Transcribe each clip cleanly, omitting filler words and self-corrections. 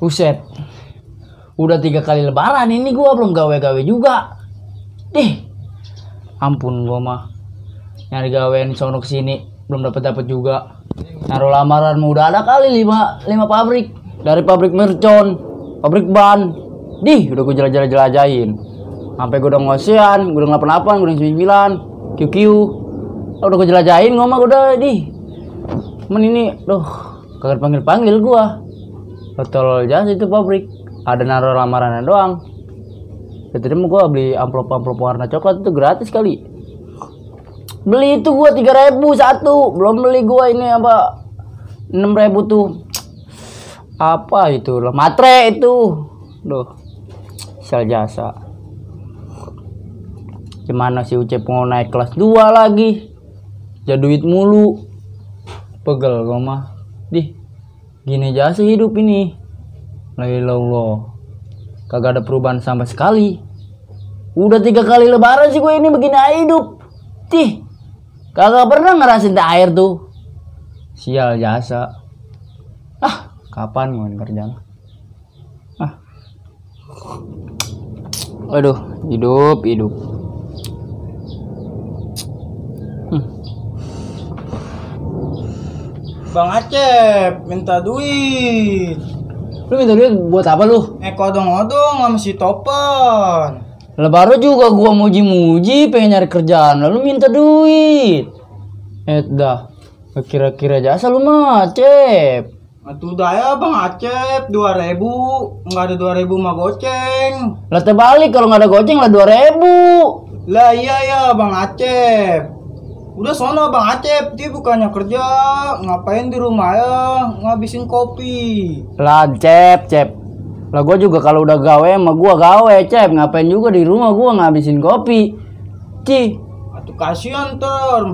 Buset. Udah 3 kali lebaran ini gua belum gawe-gawe juga. Ampun gua mah. Nyari gawean sono kesini belum dapat juga. Naruh lamaran udah ada kali 5 pabrik. Dari pabrik mercon, pabrik ban. Udah gua jelajahin. Sampai gua udah ngosian, gua udah 88, gua udah 99, QQ. Udah gua jelajahin gua mah udah Men ini kagak panggil gua. Betul jas itu pabrik. Ada naruh lamarannya doang. Jadi mau gua beli amplop warna coklat itu gratis kali. Beli itu gua 3.000 satu. Belum beli gua ini apa 6.000 tuh. Apa itu? Matre itu. Sel jasa. Gimana si Ucep mau naik kelas 2 lagi? Jaduit mulu. Pegel gua mah. Gini aja sih hidup ini. La ilaha illallah. Kagak ada perubahan sama sekali. Udah 3 kali lebaran sih gue ini begini hidup. Kagak pernah ngerasain air tuh. Sial jasa. Kapan gue kerja? Aduh, hidup. Bang Acep minta duit. Lu minta duit buat apa lu? Odong-odong sama si Topan. Lebaran juga gua muji-muji pengen nyari kerjaan, lalu minta duit. Dah, kira-kira jasa lu mah, Cep. Atuh daya Bang Acep 2.000, enggak ada 2.000 mah goceng. Lah terbalik kalau nggak ada goceng lah 2.000. Lah iya Bang Acep. Udah sono Bang Acep, dia bukannya kerja, ngapain di rumah ya, ngabisin kopi. Lah Cep. Lah gua juga kalau udah gawe mah gua gawe, Cep. Ngapain juga di rumah gua ngabisin kopi. Atuh kasihan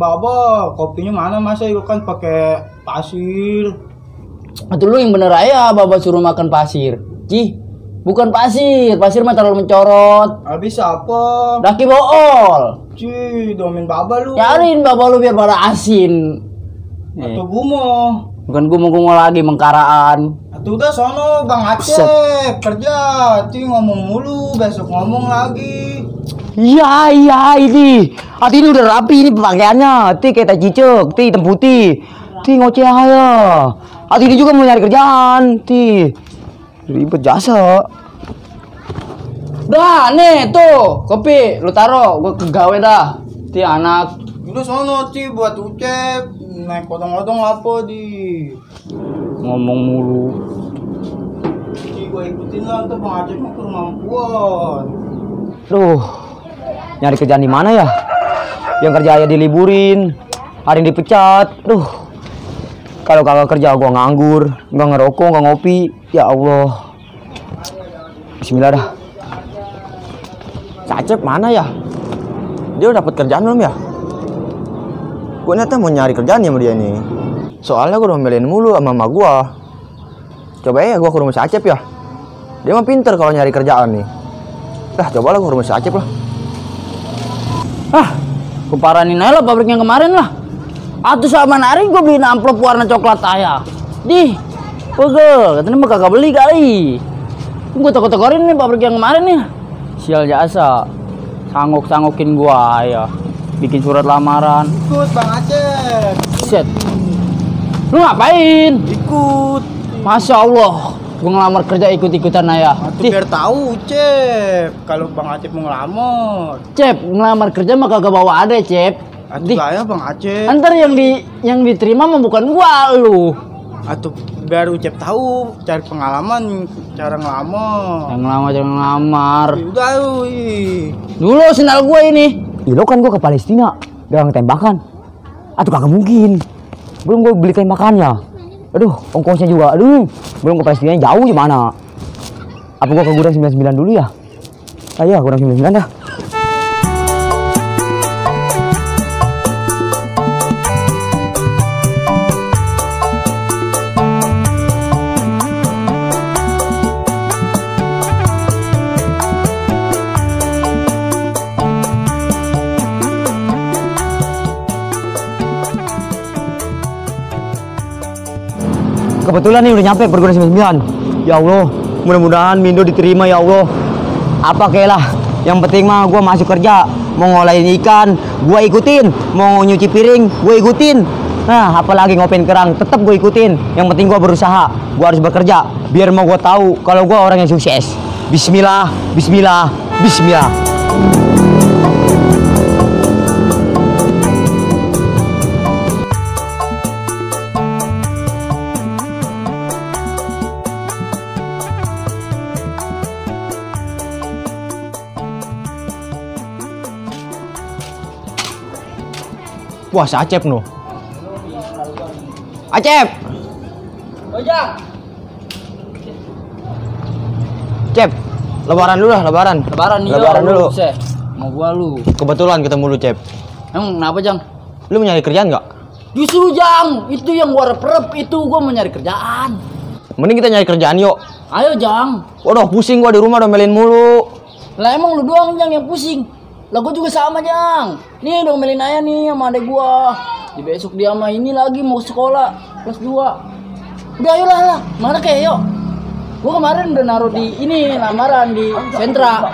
Baba, kopinya mana masa itu kan pakai pasir. Atuh lu yang bener aja, Baba suruh makan pasir. Bukan pasir mah terlalu mencorot. Habis apa? Daki bool. Domin Baba lu. Yarin Baba lu biar pada asin. Atau gumo. Bukan gumo lagi, mengkaraan. Atuh udah sono Bang Acep kerja. Ngomong mulu, besok ngomong lagi. Iya ini. Ini udah rapi ini pakaiannya. Kayak cicek, hitam putih. Ngoceh aja. Ini juga mau nyari kerjaan. Ribet jasa. Dah nih tuh kopi lu taro, gua kegawe dah. Anak. Udah sono buat Ucep naik odong-odong apa ngomong mulu. Gua ikutin lah tuh Bang Acep mau ke rumah Puan. Nyari kerjaan di mana ya? Yang kerja aja diliburin, ada yang dipecat. Kalau kagak kerja gua nganggur, nggak ngerokok, nggak ngopi. Ya Allah. Bismillah dah. Acep mana ya? Dia udah dapat kerjaan belum ya? Gua ternyata mau nyari kerjaan ya sama dia nih. Soalnya gua udah membelain mulu sama mama gua. Coba ya gua ke rumah si Acep ya. Dia mah pinter kalau nyari kerjaan nih. Cobalah gua ke rumah si Acep lah. Kuparanin aja lah pabrik yang kemarin lah. Atuh sama nari gua beliin amplop warna coklat ayah. Pegel, katanya mah kagak beli kali. Gua takut-takutin nih pabrik yang kemarin nih. Sial jasa. Sangok-sangokin gua ya. Bikin surat lamaran. Ikut Bang Acep. Set. Lu ngapain? Ikut. Masya Allah. Gua ngelamar kerja ikut-ikutan ayah. Biar tahu Cep. Kalau Bang Acep mau ngelamar. Cep, ngelamar kerja mah kagak bawa ada, Cep. Saya Bang Acep. Antar yang diterima mah bukan gua, lu. Biar Ucep tahu cari pengalaman cara ngelamar. Yang ngelamar. Udah Dulu sendal gue ini. Lo kan gue ke Palestina, dagang tembakan. Kagak mungkin. Belum gue beli tembakannya. Ongkosnya juga. Belum ke Palestina jauh gimana? Apa gue ke gudang 99 dulu ya? Ayo gudang 99 dah. Kebetulan nih udah nyampe perguruan 99. Ya Allah, mudah-mudahan Mindo diterima ya Allah. Apa kayak lah, yang penting mah gue masuk kerja. Mau ngolahin ikan, gue ikutin. Mau nyuci piring, gue ikutin. Nah, apalagi ngopain kerang, tetap gue ikutin. Yang penting gue berusaha, gue harus bekerja. Biar mau gue tahu kalau gue orang yang sukses. Bismillah, Bismillah, Bismillah. Wah, si Acep no. Acep. Ojak. Cep. Lebaran dulu lah, lebaran. Lebaran nih. Lebaran dulu. Mau gua lu. Kebetulan ketemu lu, Cep. Emang kenapa, Jang? Lu mau nyari kerjaan nggak? Justru, Jang, itu yang gua rep itu gua mau nyari kerjaan. Mending kita nyari kerjaan yuk. Ayo, Jang. Waduh, pusing gua di rumah domelin mulu. Lah emang lu doang, Jang, yang pusing. Lah gua juga sama, Jang. Nih domelin aja nih sama adek gua. Di besok dia sama ini lagi mau sekolah kelas 2. Udah ayolah lah. Mana kayak yuk. Gua kemarin udah naruh di ini lamaran di sentra.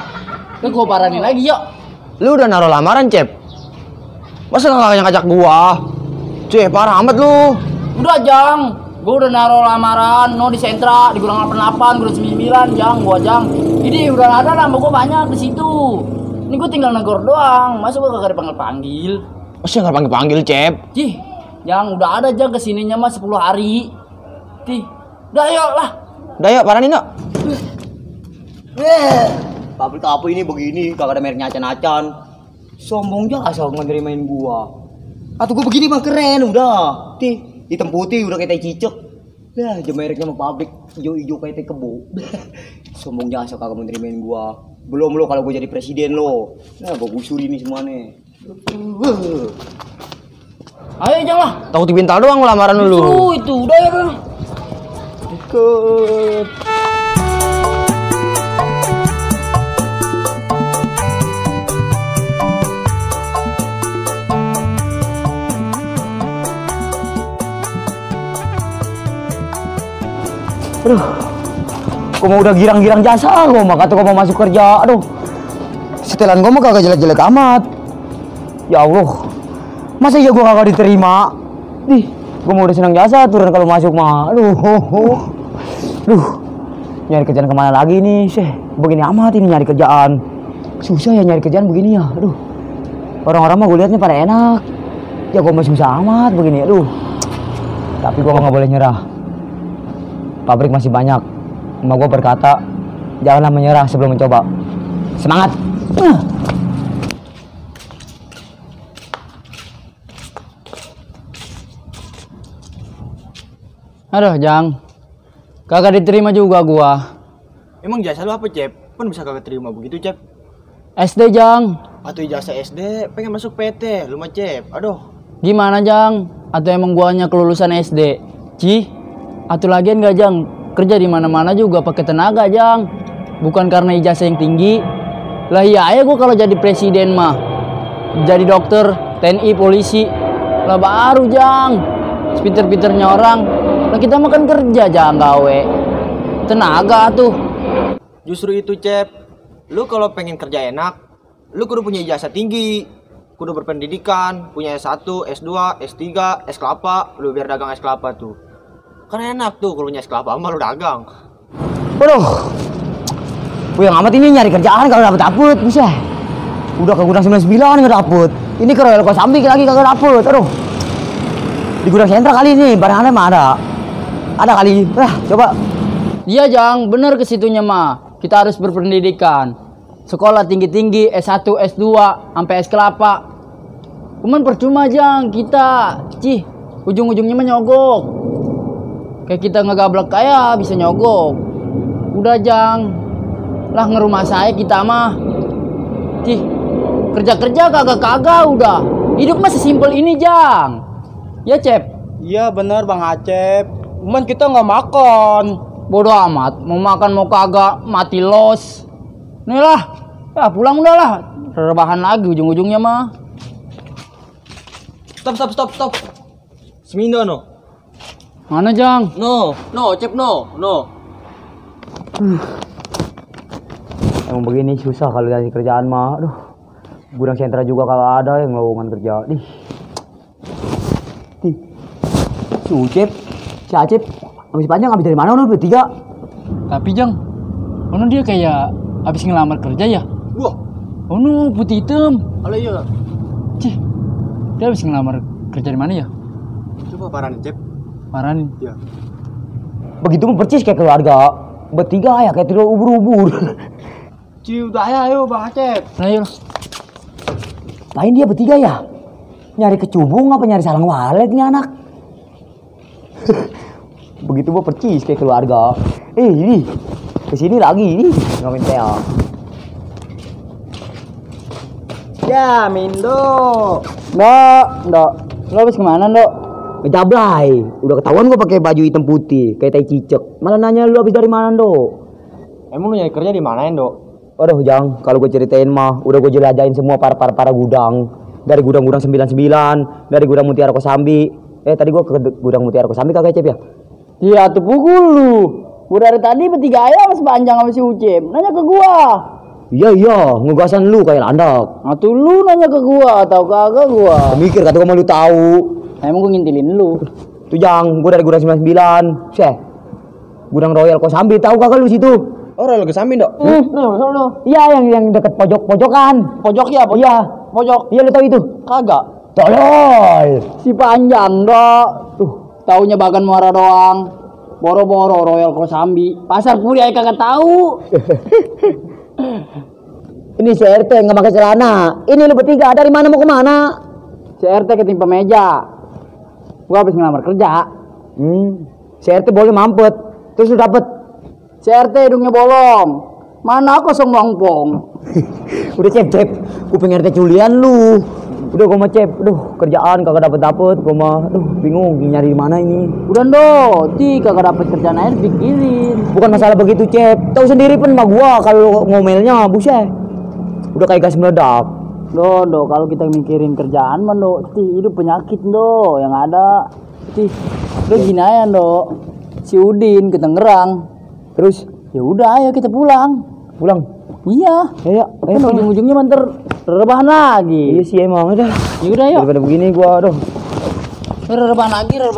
Lu gua paranin lagi yuk. Lu udah naruh lamaran, Cep? Masa nggak ngajak gua? Cuy, parah amat lu. Udah, Jang. Gua udah naruh lamaran di sentra di Gudang 88, Gudang 99, Jang. Gua, Jang. Ini udah ada nama gua banyak di situ. Ini gua tinggal negor doang. Masa gua kagak dipanggil-panggil? Masa nggak panggil-panggil, Cep? Cih, Jang, udah ada, Jang, kesininya mah 10 hari. Cih, udah ayo lah. Udah yuk, paranin yuk. Pabrik apa ini begini, kagak ada mereknya acan-acan. Sombong aja asal ngenerimain gua. Atau gua begini mah keren udah. Tih, hitam putih udah kayak tai cicak. Lah, aja mereknya mah pabrik hijau-hijau kayak tai kebo. Sombong aja asal kagak menerimain gua. Belum lo kalau gua jadi presiden lo. Nah, gua gusuri nih semuanya. Ayo, Jang lah. Takut dibintal doang lamaran dulu. Itu udah ya, udah. Ikut. Aduh, gua mau udah girang-girang jasa, gua mah kata gua mau masuk kerja. Aduh, setelan gua mah kagak jelek-jelek amat. Ya Allah, masa iya gua kagak diterima? Nih, gua mau udah senang jasa turun kalau masuk mah. Aduh, nyari kerjaan kemana lagi nih, sih? Begini amat ini nyari kerjaan. Susah ya nyari kerjaan begini ya. Aduh, orang-orang mah gue liatnya pada enak. Ya gua masih susah amat begini. Aduh, tapi gua nggak boleh nyerah. Pabrik masih banyak. Emak gua berkata, janganlah menyerah sebelum mencoba. Semangat! Aduh, Jang. Kagak diterima juga gua. Emang jasa lu apa, Cep? Kan bisa kagak terima begitu, Cep? SD, Jang. Atau ijazah SD pengen masuk PT, lu mah, Cep. Aduh. Gimana, Jang? Atau emang guanya kelulusan SD? Cih, atau lagian gak, Jang? Kerja di mana-mana juga pakai tenaga, Jang. Bukan karena ijazah yang tinggi. Lah iya aja gua kalau jadi presiden mah. Jadi dokter, TNI, polisi. Lah baru, Jang. Sepinter-pinternya orang. Lah kita mah kan kerja, Jang, gawe. Tenaga tuh. Justru itu, Cep. Lu kalau pengen kerja enak, lu kudu punya ijazah tinggi. Kudu berpendidikan, punya S1, S2, S3, es kelapa, lu biar dagang es kelapa tuh. Kan enak tuh kalau punya es kelapa mah lu dagang. Waduh. Yang amat ini nyari kerjaan kalau dapet bisa. Udah ke Gudang 99 enggak dapet. Ini ke Royal Kosambi lagi kagak dapet. Aduh. Di Gudang Sentra kali ini barang aneh mah ada. Ada kali. Coba. Iya, Jang, bener ke situnya mah. Kita harus berpendidikan. Sekolah tinggi-tinggi, S1, S2, sampai es kelapa. Cuman percuma, Jang, kita. Cih, ujung-ujungnya mah nyogok. Kayak kita ngegablek kayak bisa nyogok. Udah, Jang. Lah ngerumah saya kita mah. Cih, kerja-kerja kagak-kagak udah. Hidup mah sesimpel ini, Jang. Ya, Cep? Iya bener Bang Acep. Cuman kita nggak makan. Bodoh amat, mau makan mau kagak, mati los. Nih lah, ya pulang udah lah. Rebahan lagi ujung-ujungnya mah. Stop. Semindo no. Mana, Jang? No, Cep no. Emang begini susah kalau dari kerjaan mah. Aduh. Gudang sentra juga kagak ada yang lowongan kerja. Nih. Si Ucep, si Acep, habis panjang habis dari mana udah bertiga? Tapi Jang, ono dia kayak habis ngelamar kerja ya? Wah, Ono putih hitam. ala iya. Cih, dia habis ngelamar kerja di mana ya? Coba paranin, Cep. Maranin. Iya. Begitu pun percis kayak keluarga. Bertiga ya kayak tidur ubur-ubur. Ciu, udah ayo Bang Acep. Nah, yuk. Lain dia bertiga ya? Nyari kecubung apa nyari salang walet nih anak? Begitu gua percis kayak keluarga. Ini kesini lagi nih ngapain saya? Ya, Mindo. Ndok. Lo habis kemana, Ndok? Ngejablay. Udah ketahuan gua pakai baju hitam putih kayak tai cicak. Malah nanya lu habis dari mana, Ndok? Emang lu nyari kerja di mana, Dok? Aduh, Jang, kalau gue ceritain mah udah gue jelajahin semua para gudang. Dari gudang-gudang 99, dari gudang Mutiara Kosambi. Tadi gue ke gudang Mutiara Kosambi kagak, Cep ya? Iya, tuh pukul lu. Gua dari tadi bertiga aja sama sepanjang sama si Ucep. Nanya ke gua. Iya, ngegasan lu kayak landak. Nah, tuh lu nanya ke gua, tahu kagak gua. Mikir kata gue mau lu tahu. Emang gua ngintilin lu. Tuh Jang, gue dari gudang 99. Gudang Royal Kosambi, tahu kagak lu situ? Oh, Royal Kesambi, Dok. Iya, yang deket pojok-pojokan. Pojok ya, pojok. Iya, Pojok. iya lu tahu itu? Kagak. Tolol. Si panjang, Dok. Tuh, taunya Bagan Muara doang. Boro-boro Royal Kosambi. Pasar Puri aja kagak tahu. Ini si RT nggak pakai celana. Ini lu bertiga dari mana mau kemana? Si RT ketimpa meja. Gua habis ngelamar kerja. Si RT boleh mampet. Terus lu dapet. Si RT hidungnya bolong. Mana kosong longpong. Udah Cep, kuping RT culian lu. Udah gua mah Cep, kerjaan kagak dapet, gua mah bingung nyari di mana ini. Udah Ndok, kagak dapet kerjaan aja pikirin. Bukan masalah begitu Cep, tahu sendiri pun mah gua kalau ngomelnya buset. Udah kayak gas meledak. Ndok, kalau kita mikirin kerjaan mah Ndok, hidup penyakit Ndok yang ada. Udah gini aja Ndok. Si Udin ke Tangerang. Terus ya udah ayo kita pulang. Pulang. Iya. Ayo, Kan ujung-ujungnya manter rebahan lagi. Iya sih emang udah. Ya udah yuk. Daripada begini gua rebahan lagi lah.